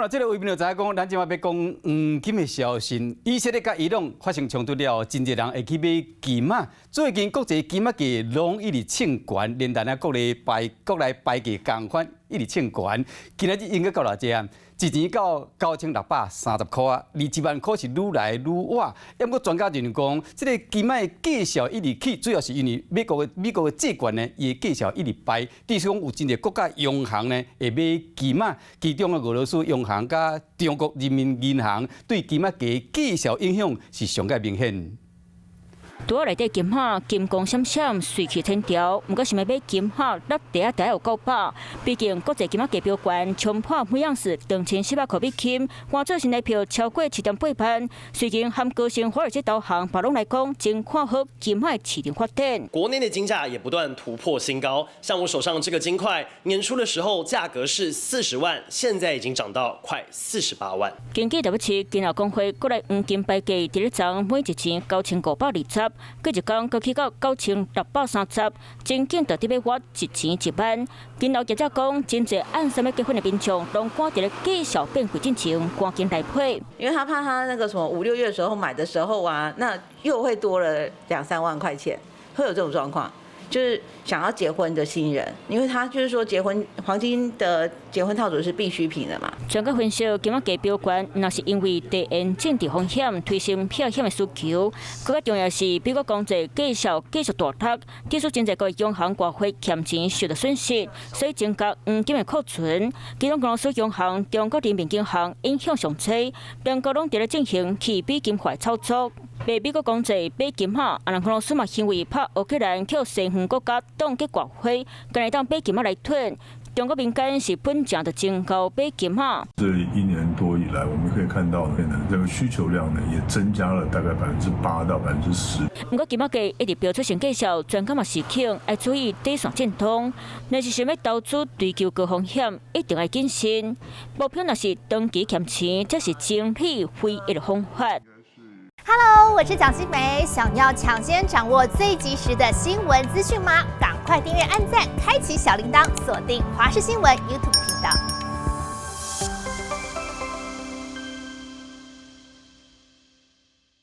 啦，這个畫面就知影講，咱這馬欲講黃金的消息。以色列佮伊朗發生衝突了後，真濟人會去買金仔。最近國際金仔價攏一直衝懸，連帶啊國內牌價仝款一直衝懸。今仔日應該到偌濟啊？一錢到9630箍啊，離1萬箍是愈來愈倚。毋過專家認為講，這个金仔的價數一直起，主要是因為美國的債券呢，伊的價數一直排。至於講有真濟國家央行呢會買金仔，其中的俄羅斯央行佮中國人民銀行對金仔價價數影響是上蓋明顯。櫥仔內底金仔金光閃閃，水氣千條。毋過想欲買金仔，落袋仔袋有夠飽。畢竟國際金仔價飆懸，衝破每盎司2400箍美金，換做新台幣超過7.8萬。最近含高盛、華爾街投行，嘛攏來講真看好金仔市場發展。國內的金價也不斷突破新高，像我手上這個金塊，年初的時候價格是40萬，現在已經漲到快48萬。根據台北市金業公會國內黃金牌價，佇咧昨每一錢9520，過一工閣起到9630，真緊就佇欲挖一錢1萬。金流業者講，真濟按啥物結婚的民眾，攏趕佇咧價數變貴進前，趕緊來配。因為他怕他那個什麼五六月的時候買的時候啊，那又會多了兩三萬塊錢，會有這種狀況。就是想要結婚的新人，因為他就是說結婚黃金的結婚套組是必需品的嘛。專家分析，金仔價飆懸，若是因為地緣政治風險推升避險的需求，閣較重要是美國經濟繼續繼續大落，致使真濟個央行外匯欠錢受到損失，所以增加黃金的庫存。其中俄羅斯央行、中國人民銀行影響上濟，兩國攏佇咧進行去美金化操作。賣美國公債買金仔，啊，俄羅斯嘛認為拍烏克蘭予西方國家凍結外匯，敢會當買金仔來囤。中國民間是本正就真𠢕買金仔。這一年多以來，我們可以看到呢，這個需求量呢也增加了大概8%到10%。毋過金仔價一直飆出新價數，專家嘛是勸愛注意底線震盪。若是想欲投資追求高風險，一定愛謹慎。目標若是長期儉錢，這是整理唯一的方法。 Hello，我是蔣新梅，想要搶先掌握最及時的新聞資訊嗎？趕快訂閱、按讚、開啟小鈴鐺，鎖定華視新聞 YouTube 頻道。